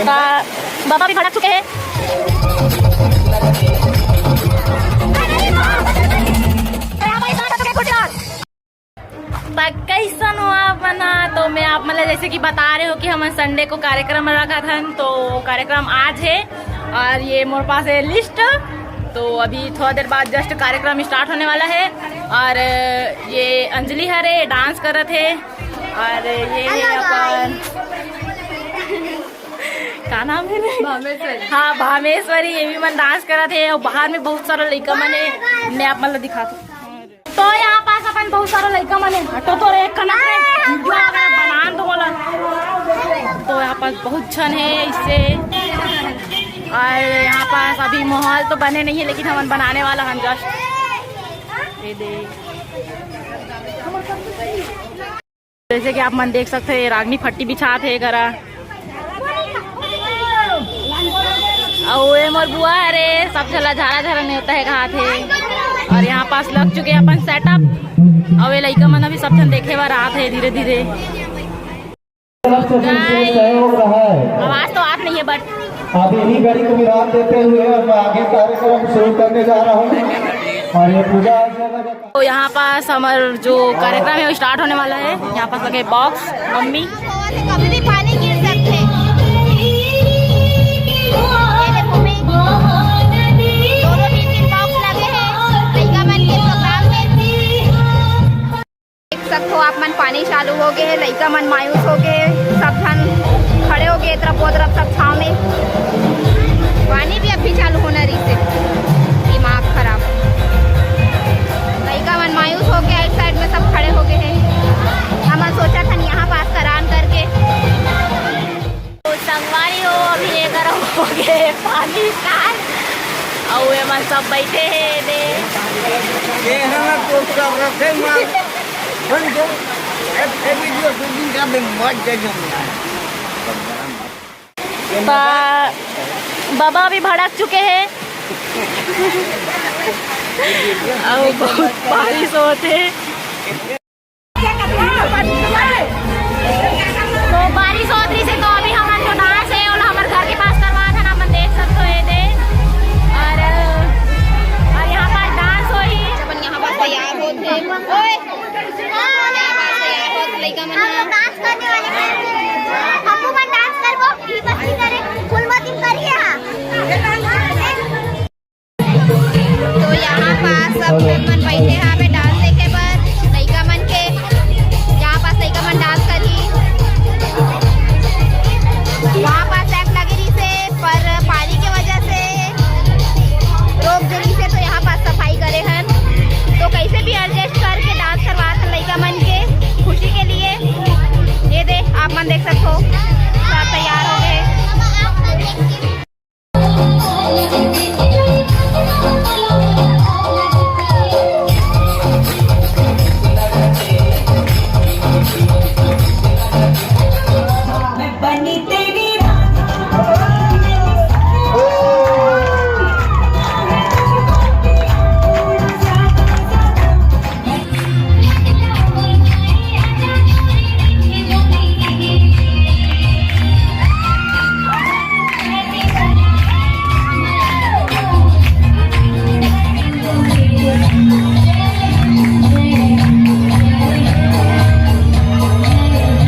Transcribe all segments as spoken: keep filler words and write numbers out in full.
बा-, बाबा भी भड़क चुके हैं। त कैसन हो आप मन ह? तो मैं आप मन ला जैसे कि बता रहे हो कि हमन संडे को कार्यक्रम रखत हन, तो कार्यक्रम आज है और ये मोर पास है लिस्ट। तो अभी थोड़ा देर बाद जस्ट कार्यक्रम स्टार्ट होने वाला है और ये अंजलि हरे डांस करत है और ये है अपन का नाम है रे? भामेश्वरी। हाँ, भामेश्वरी, ये भी मन डांस करत है और बाहर में बहुत सारा लइका मन है, मैं आप मन ला दिखात हूँ। तो यहाँ पास अपन बहुत सारा लइका मन है, हटो तो रे, एक कनक रे, वीडियो वगैरह बना दो बोला। तो यहाँ पास बहुत झन है इससे, और यहाँ पास अभी माहौल तो बने नहीं है, लेकिन हमन बनाने वाला हन जस्ट। ये दे। जैसे कि आप मन देख सकते हो, ये रागनी फट्टी बिछात है घरा। अउ ये मोर बुआ हरे, सब झला झारा झारा नेवता है कहात है। और यहाँ पास लग चुके हैं अपन सेटअप। अउ ये लइका मन अभी सब झन देखे बर आत है धीरे धीरे। तरफ से फिर से सहयोग रहा है। आवाज तो आत नहीं है, but आप इन्हीं घड़ी को विराम देते हुए हम आगे कार्यक्रम शुरू करने जा रहा हूँ। और ये पूजा अर्चना का तो यहाँ पास हमर जो कार्यक्रम है वो स्टार्ट होने वाला है। यहाँ पास लगे बॉक्स, मम्मी। कभी भी पानी गिर सकते हैं। ये देखो, मैं दो दो तीन तीन बॉक्स लगे हैं लइका मन के प्रोग्राम में। देख सकथो आप मन, पानी चालू हो गए है, लइका मन मायूस हो गए, सब झन खड़े हो गए, तरफ वो तरफ सब छाव में। पानी भी अभी चालू होना रही से, दिमाग खराब। लइका मन मायूस हो गए, एक साइड में सब खड़े हो गए हैं। हमन सोचा था यहाँ पास करान करके। तो संगवारी हो, अभी ये गरम हो गए पानी कार, अउ ये मन सब बैठे हैं दे। ये है ना तो सब रखे मार। बन गया। ए, ए वीडियो शूटिंग का भी मत दे दो। बा-, बाबा अभी भड़क चुके हैं। अउ बहुत बारिश होते। तो बारिश होत रहिस हे, तो अभी हमन जो डांस हे, ओला हमर घर के पास करवात हन, हमन देख सकथो ये दे। और, और यहाँ पास डांस होही। अपन यहाँ पास तैयार होत हे। ओए, यहाँ पास तैयार होत लइका मन ह। हम लोग डांस करने वाले हैं। हमू मन डांस करबो, ई मस्ती करे, फूल मतीन करिए हाँ। तो यहाँ पास सब मन बैठे हैं यहाँ पे डांस देखे बर, लइका मन के। यहाँ पास लइका मन डांस करही। वहाँ पास एक्ट लगे रहिस हे, पर पानी के वजह से रोक दे रहिस हे, तो यहाँ पास सफाई करे हन। तो कैसे भी एडजस्ट करके डांस करवात हन लइका मन के खुशी के लिए। ये दे, आप मन देख सकथो, सब तैयार हो गए।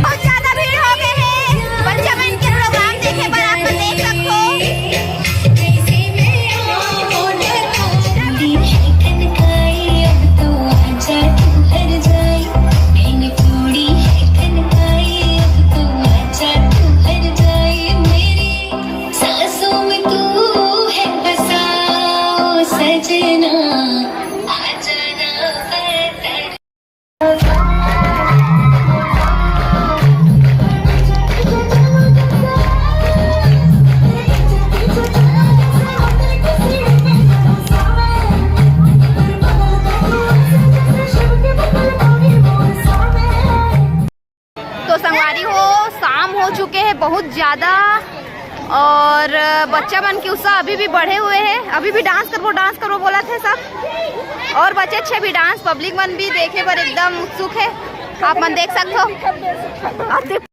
बहुत ज्यादा भीड़ हो गए हे। बच्चा मन के प्रोग्राम देखे बर आप मन देख सकथो। तो संगवारी हो, शाम हो चुके हे बहुत ज्यादा, और बच्चा मन के उत्साह अभी भी बढ़े हुए हे। अभी भी डांस करबो, डांस करबो बोलत हे सब, और बच्चे अच्छे भी डांस, पब्लिक मन भी देखे बर एकदम उत्सुक हे। आप मन देख सकथो। आप देख-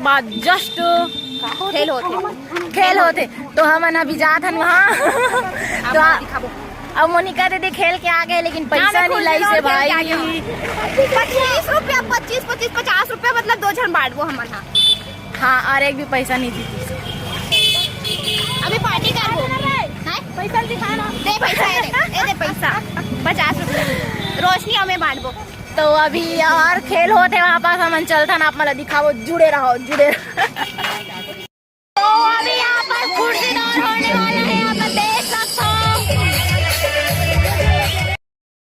बाद जस्ट खेल होथे। खेल होथे, तो हमन अभी जात हन वहाँ। तो आ-, अब मोनिका दीदी खेल के आ गए, लेकिन पैसा नहीं लाई से भाई। पच्चीस रुपया, पच्चीस, पच्चीस, पचास रुपया, मतलब दो झन बांटबो हमन हा। हाँ, और एक भी पैसा नहीं जीती। अभी पार्टी करबो। हैं? पैसा दिखा ना। दे पैसा, ए दे, ए दे पैसा। पचास रुपया। रोशनी हमें बांटबो। तो अभी और खेल होत हे वहाँ पास, हमन चलथन, आप मन ला दिखाबो, जुड़े रहो, जुड़े रहो। तो अभी यहाँ पर कुर्सी दौड़ होने वाला है, यहाँ पर देख सकते हो।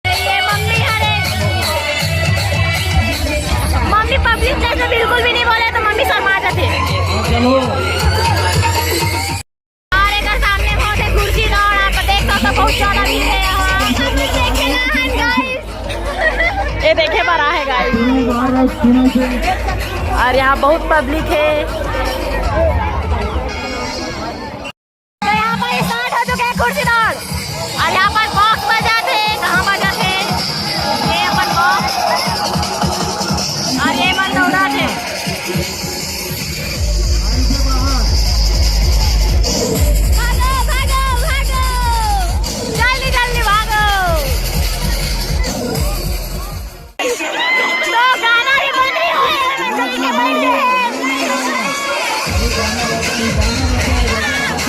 ये मम्मी हरे, मम्मी पब्लिक प्लेस में बिल्कुल भी नहीं बोले तो मम्मी शर्मा जाते। और एक सामने बहुत है कुर्सी दौड़, आप देख सकते हो, बहुत ज्यादा भीड़ है यहाँ। देखे ना हन गाइस। ये देखे बर आहे गाइस। और यहाँ बहुत पब्लिक है। तो यहाँ पर स्टार्ट हो चुके हैं कुर्सी दौड़। और यहाँ पर बॉक्स बजाते हैं, कहाँ बजाते हैं? ये अपन बॉक्स। और ये मन दौड़ाते हैं। भागो, भागो, भागो। जल्दी, जल्दी भागो। तो गाना भी बन रही है, बन रही है, बन रही है।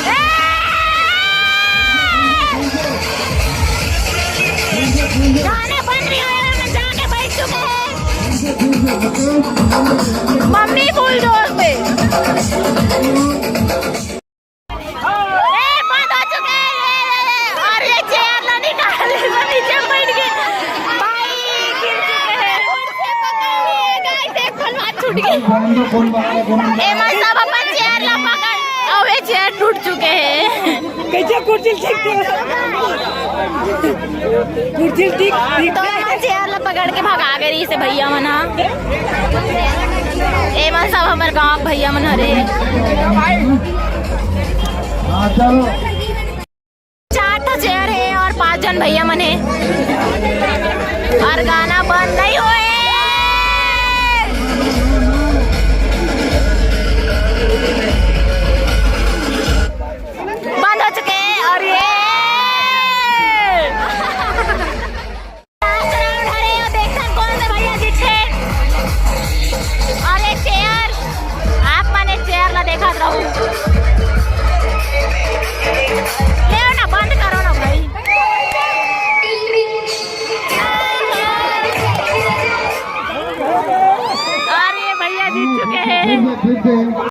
ए! गाना बन रही है, मैं जाके बैठ चुके हैं। मम्मी बुलडोज पे। ए, बंद हो चुके हैं, ये, ये, ये। और ये चेयर ना निकाल, वो नीचे बैठ गए। भाई, गिर चुके हैं। छूट गए। एमन सब अपन चेयर ला पकड़, अउ ये चेयर टूट चुके हैं। कैसे कुर्सी ठीक थे? कुर्सी ठीक, ठीक तो एमन चेयर ला पकड़ के भगा गे रहिस हे भैया मन हा। एमन सब हमर गांव के भैया मन हरे। हाँ, चलो। चार ठो चेयर है और पांच जन भैया मन है और गाना बंद नहीं हुए। बंद हो चुके हैं और ये लास्ट राउंड हरे, अब देखथन कौन से भैया जीतथे। और एक चेयर, आप मन एक चेयर ला देखत रहू। ले ना, बंद करो ना भाई। और ये भैया जीत चुके हैं।